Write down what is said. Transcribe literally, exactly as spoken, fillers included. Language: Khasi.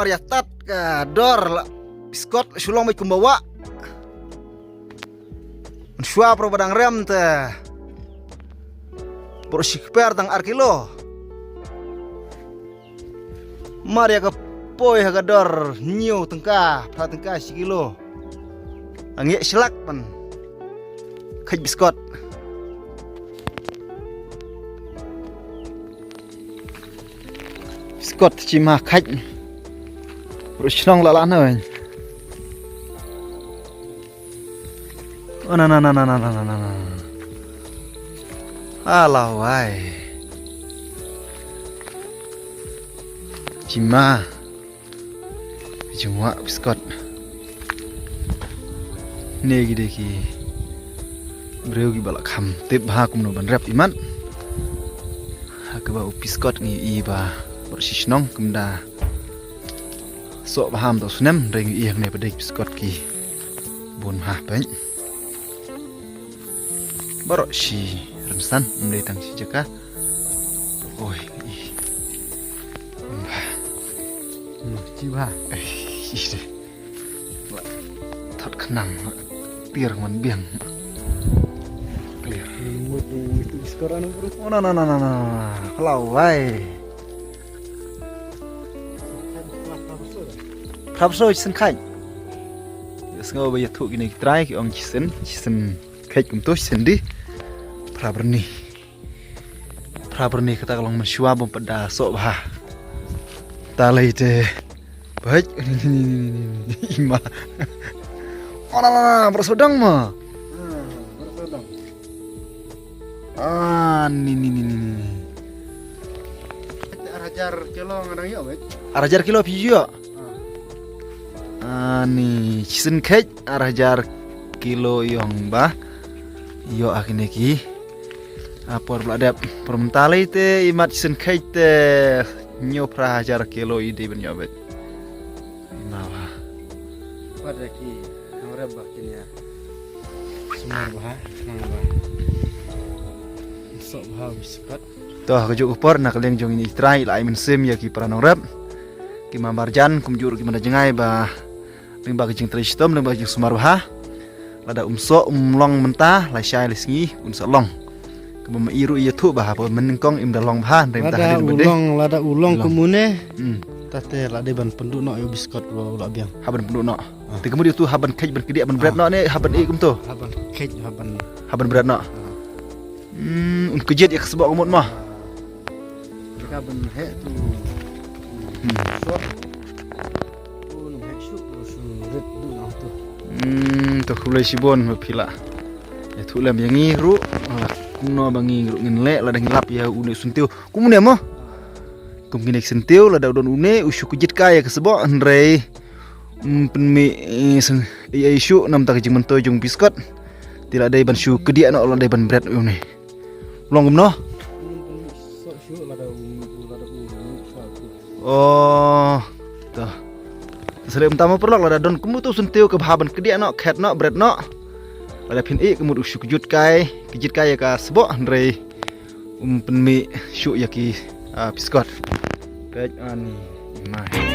par ïa tat ka dor la biskot shu long beit kumba wah. Mynshuwa para ba dang rem te baroh shi kper tang ar kilo. Mar ïa ka poi ha ka dor hynñiew tyngka, phra tyngka shi kilo. Nga ïeh shlak ban kheit biskot. Biskot shi ma kheit. Baroh shnong la lah na wen. Oh, na, na, na. Ala wai. Shi ma. Jingwah biskot. Ne ki dei ki briew kiba la kham tip bha kumno ban rep imat. Ha kaba u biskot ngi i ba baroh shi shnong kumda soh bha, ym da u snem, hynrei ngi i hangne ba dei biskot ki bun bha pyn. Baroh shi rynsan, ym dei tang shi jaka. Oi, i. Bha. Hmm, chi bha. Ai, i de. Thot khnang, tiar ngan biang. Clear. Mut, mut, mut, skor anu, bro. Oh, na, na, na, na, na. Kalau, wai. Phra phew saw shisien kheit. Ïa sngew ba ïathuh kine ki trai ki ong shisien, shisien kheit kumto, shisien dih. Phra byrni. Phra byrni kata ka long mynshuwa bym pat da soh bha. Ta lei te. Bait. Ima. Oh, na, na, na, baroh sawdong ma. Ah, ni, ni, ni, ni, ni. Ar hajar kilo nga dang ïoh, bait. Ar hajar kilo phi ïoh. Ah. Ah, ni, shisien kheit, ar hajar kilo ïong ba. Ïoh a kine ki. Ah, por ba la dep, por mynta lei te, imat shisien kheit te, hynñiew phra hajar kilo i dei ban ïoh, bait. Ima ba. Pat da ki nongrep ba kin ïa sumar bha, nang ba. Soh bha biskot. To, ha kajuh ka por na ka liang jong ine i trai la ai mynsiem ïa ki para nongrep. Ki ma marjan kumjuh ruh ki manda jngai ba lyngba ka jingtrei shitom, lyngba ka jingsumar bha. Lada um soh, um long mynta, lashai lasngi un sa long. Kaba ma i ruh ïathuh ba haba mynnyngkong im da long bha, hynrei mynta lada hadien u ba dei long, lada u long kumne. Hmm. Tate la dei ban pynduh noh ïa u biskot ba u la biang. Hap ban pynduh noh. Ah. Te kumno ïathuh, hap ban kheit ban kdiah ban bret noh ne hap ban ïeh kumto? Hap ban kheit, hap ban, hap ban bret noh. Ah. Hmm, un kjit ïa ka sboh ka mut mo. Ka ban heh tu. Hmm. Sot. Tu nang heh shuh, tu shu rit duh noh tu. Hmm, to khublei shibun ba phi la ïathuh lem ïa ngi ruh. Ala kumno ba ngi ruh ngin leh lada ngi lap ïa une u syntiew. Kumne mo. Kum kine ki syntiew lada u don une u shu kjit kai ïa ka sboh hynrei. Hmm, pynmih, eh, seng, eh, eh, shuh namar ka jingmyntoi jong biskot. Te la dei ban shu kdiah noh, la dei ban bret une. Long kumno? Oh, to. Sale um tam paralok, lada don kumto u syntiew kaba hap ban kdiah noh, khet noh, bret noh. Lada phin ïeh ka mut u shu kjit kai, kjit kai ïa ka sboh hynrei um pynmih shuh ïa ki, ah, biskot. Peit ani, mai.